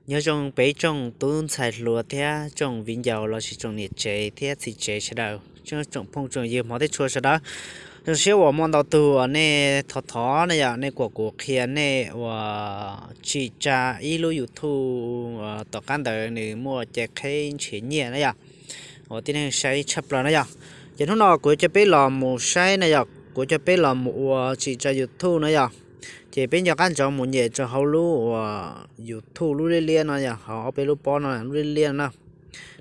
Nyob zoo peb tsoom tub ntxhais hluas thiab tsoom viv ncaus lossis tsoom niam tsev thiab txiv tsev sawv daws, tsoom phooj tsoom ywg hmov thiab tshua sawv daws. Zoo siab uas muaj ntau tug uas nej thov thov na yom, nej kuam kuv qhia nej uas tsim tsa ib lub YouTube, tom qab ntawd nws muaj cai qheb nrhiav nyiaj na yom, uas tib neeg saib tshaj plaws na yom. Ces hnub no kuv coj peb los mus saib na yom, kuv coj peb los mus ua tsim tsa YouTube na yom. Ces peb nco qab ntsoov mus nyem rau hauv lub uas YouTube lub liab liab no yom, hauv ob peb lub pob no lub liab liab no na.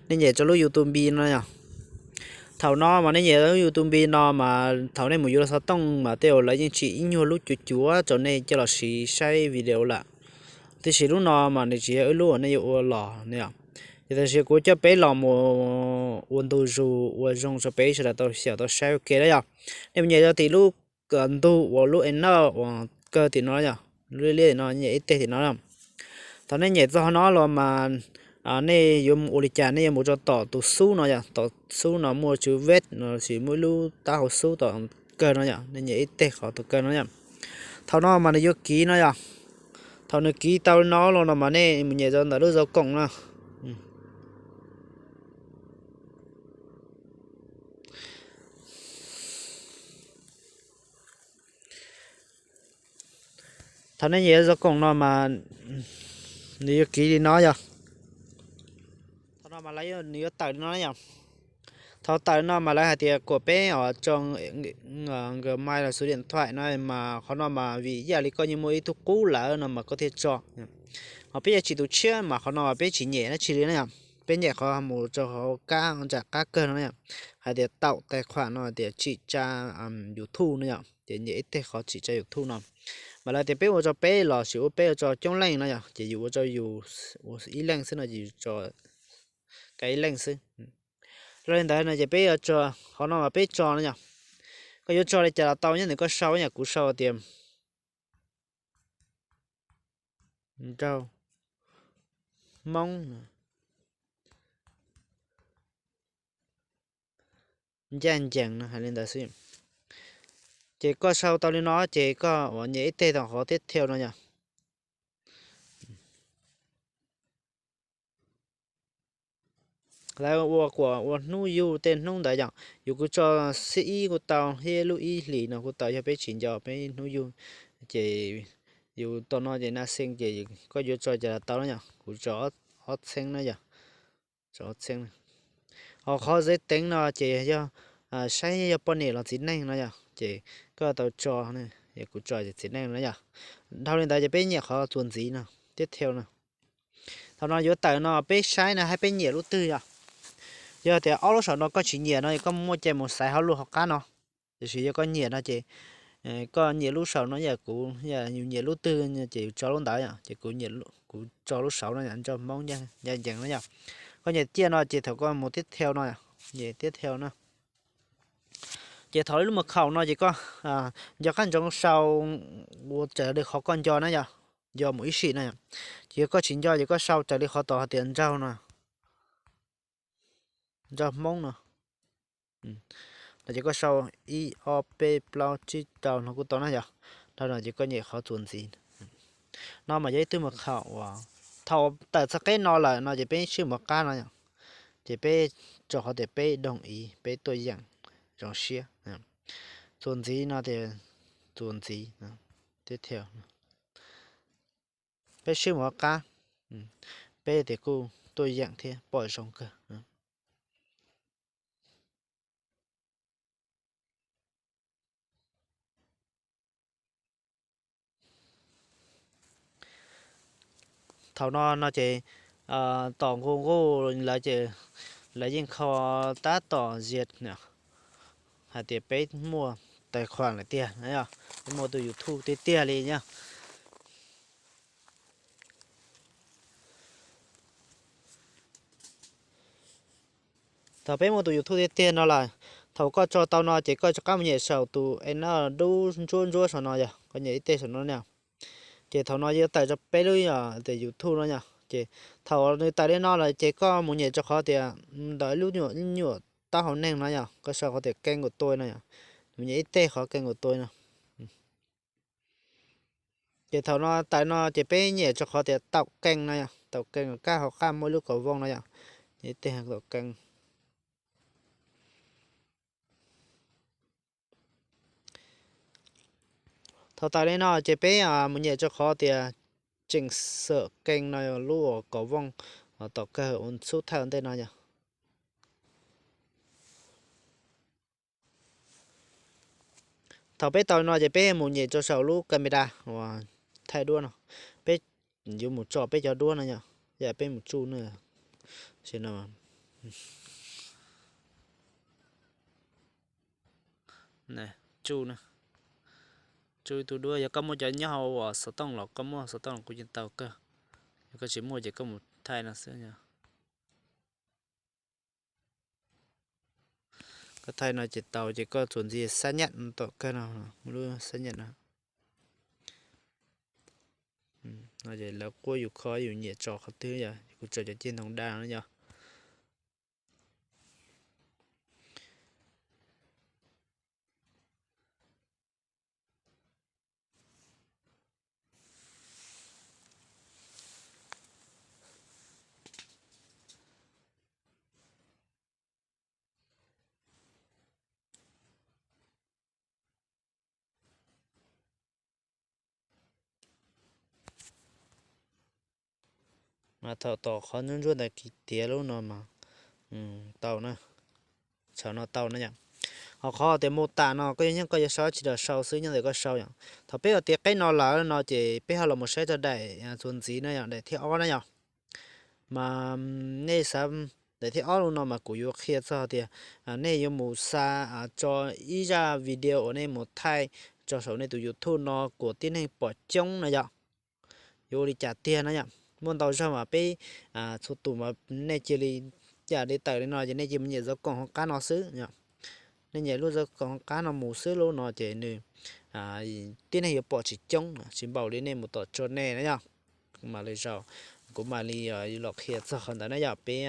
Nej nyem rau lub YouTube no yom. Thaum no mas nej nyem lub YouTube no mas thaum nej mus yuav lub xov tooj mas tej zaum lawv yeej tsim ib nyuag lub cuav cuav rau nej coj los siv saib video lawm. Tiam sis lub no mas nws tsis yog ib lub uas nej yuav ua los na yom. Ces tam sim kuv coj peb los mus ua ntu zus ua zoo rau peb sawv daws tau xyaum tau saib ua ke na yom. Nej mus nyem rau tim lub ntug uas lub ena uas kawg tim no yom, lub liab liab tim no, nyem ib teg tim no. Thaum nej nyem txog no los mas nej yuav mus ua li cas, nej yuav mus rau tom tus xub no yom, tom xub no muaj tswv vej no, sis muaj ib lub taub hau xub tom kawg no yom, nej nyem ib teg qhov tom kawg no yom. Thaum no mas nws yuav kiv no yom. Thaum nws kiv tau li no los no mas nej mus nyem rau ntawm lub zov koom no. Thaum nej nyem zov koom no mas nws yuav kiv li no yom. Thaum no mas lawv, nws yuav tawm li no yom. Thaum tawm no mas lawv hais tias kuam peb os tso Gmail los xu diam thuaim no mas qhov no mas vim yam li koj yeej muaj ib tug qub lawm no mas koj thiaj tso. Ho peb yuav tsim tus tshiab mas qhov no peb tsis nyem dab tsi li na yom. Peb nyem qhov mus rau hauv kab nram qab kawg no na yom, hais tias taum tais khuam no tias tsim tsa YouTube no yom, ces nyem ib teg qhov tsim tsa YouTube no. Mas lawv tias peb ua rau peb los sis ua peb ua rau coob leej no yom, ces yus ua rau yus ib leej xwb no ces yus tso kav ib leej xwb. Los li ntawd no ces peb yuav tso, qhov no mas peb tso no yom. Koj yuav tso li cas los tau, nyob ntawm koj sau yom, kuv sau tias nraug Hmoob ncaj ncees no, hais li ntawd xwb. Ces koj sau tau li no ces koj uas nyem ib teg tau qhov tiếp theo no yom. Lawv ua kuam ua hnub yug tej hnub ntawd yom, yus kuj tso xib ib kuj tau thiab lub ib hlis no kuj tau, yog peb tsis nco peb hnub yug. Ces yus tau no ces na xees ces koj yuav tso cas los tau na yom, kuv tso ob txheeb na yom. Tso ob txheeb. Ho qhov zev teev no ces yog saib yog poj niam los txiv neej no yom, ces koj tau tso, kuv tso ces txiv neej na yom. Dhau li ntawd ces peb nyem qhov txuas ntxiv no, tiếp theo no. Thaum no yuav tawm no peb saib no hab peb nyem lub twg yom. Yog tias ob lub saum no koj tsis nyem no koj muaj cai mus xaiv hauv lub hauv qab no. Tiam sis yog koj nyem no ces koj nyem lub saum no yom, kuv yus nyem lub twg ces yus tso lub ntawd yom, ces kuv, kuv tso lub saud no yom, nraug Hmoob ncaj ncees no yom. Koj nyem ciaj no ces thaum koj mus tiếp theo no, nyem tiếp theo na. Ces thaum lub mật khẩu no ces koj nco qab ntsoov sau ua raws li qhov koj nco na yom, nco mus ib sim na yom. Ces yog koj tsis nco ces koj sau raws li qhov tod hais tias nraug no, nraug Hmoob no. No ces koj sau ib ob peb plaub tsib rau no kuj tau na yom. Dhau no ces koj nyem qhov txuas ntxiv. No mas yog ib tug mật khẩu uas thaum tawm txog qeb no lawm no ces peb sib muag qab no yom. Ces peb tso qhov tias peb đồng ý, peb tuaj yeem zoo siab. Txuas ntxiv no tias txuas ntxiv, tiếp theo. Peb sib muag qab, peb tias kuj tuaj yeem thiab pom zoo kawg. Thaum no no ces tom nqus nqus lawv ces lawv yeej kho tab tom zias hais tias peb muaj tài khoản lawm tiag, peb muaj tus YouTube tiag tiag li na. Thaum peb muaj tus YouTube tiag tiag no lawm, thaum koj tso tau no ces koj rov qab mus nyem saum tus e no dub ntsuab ntsuab saum no yog, koj nyem ib teg saum no na. Ces thaum no yuav tawm rau peb lub tias YouTube no yog. Ces thaum nws tawm li no lawm ces koj mus nyem rau qhov tias ntawm lub nyuam taub hau neeg no yog, koj sau qhov tias kênh của tôi no yog, mus nyem ib teg qhov kênh của tôi no. Ces thaum no tawm no ces peb nyem rau qhov tias tạo kênh no yog, tau kees kab hauv qab muaj ib lub kaus vooj no yom, ib teg tau kees. Thaum tawm li no ces peb mus nyem rau qhov tias tseem xam kees no lub kaus vooj tom kawg ua xub thawj ntej no yom. Thaum peb tau no ces peb mus nyem rau saum lub camera uas thaij duab no, peb yuav mus tso peb cov duab no yom, yam peb mus tsuj no, tsuj, tsuj ib tug duab, yog koj muaj cov nyob hauv uas xov tooj los koj muaj xov tooj los kuj yeej tau kawg, yog koj tsis muaj ces koj mus thaij no xwb. Koj thaij no ces tau ces koj txuas ntxiv xab nyaj tom kawg no, lub xab nyaj no. No ces lawv quab yus kho yus nyiam tso qhov twg yom, kuv tso cov ceg ntoo daj no yom. Mas thaum tom qhov ntsuab ntsuab ntawd kiag tiav lub no mas tau na, tshawm no tau na yom. Ho qhov tias mô tả no koj yuav nyob koj yuav sau tsis tau sau xwb, nyob ntawm koj sau yom. Thaum peb ua tiav qeb no lawm no ces peb ho los mus saib rau daim txuas ntxiv na yom, daim thib ob na yom. Mas nej xav, daim thib ob lub no mas kuv yuav qhia txog tias nej yuav mus xa tso ib zaj video uas nej mus thaij tso saum nej tus YouTube no kom tib neeg pom coob na yom, yuav ua li cas tiag na yom. Muaj ntau zaug mas peb txhua tus mas nej cia li, yam li tawm li no ces nej cia li mus nyem zov koom hauv qab no xwb yom. Nej nyem lub zov koom hauv qab no mus xwb lub no ces nws tib neeg yuav pom tsis coob, tsis npaum li nej mus tom tso nej na yom. Kuv mam li zaum, kuv mam li los qhia txog qhov ntawd na yom. Peb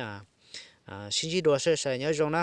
sib ntsib dua, sawv daws nyob zoo na.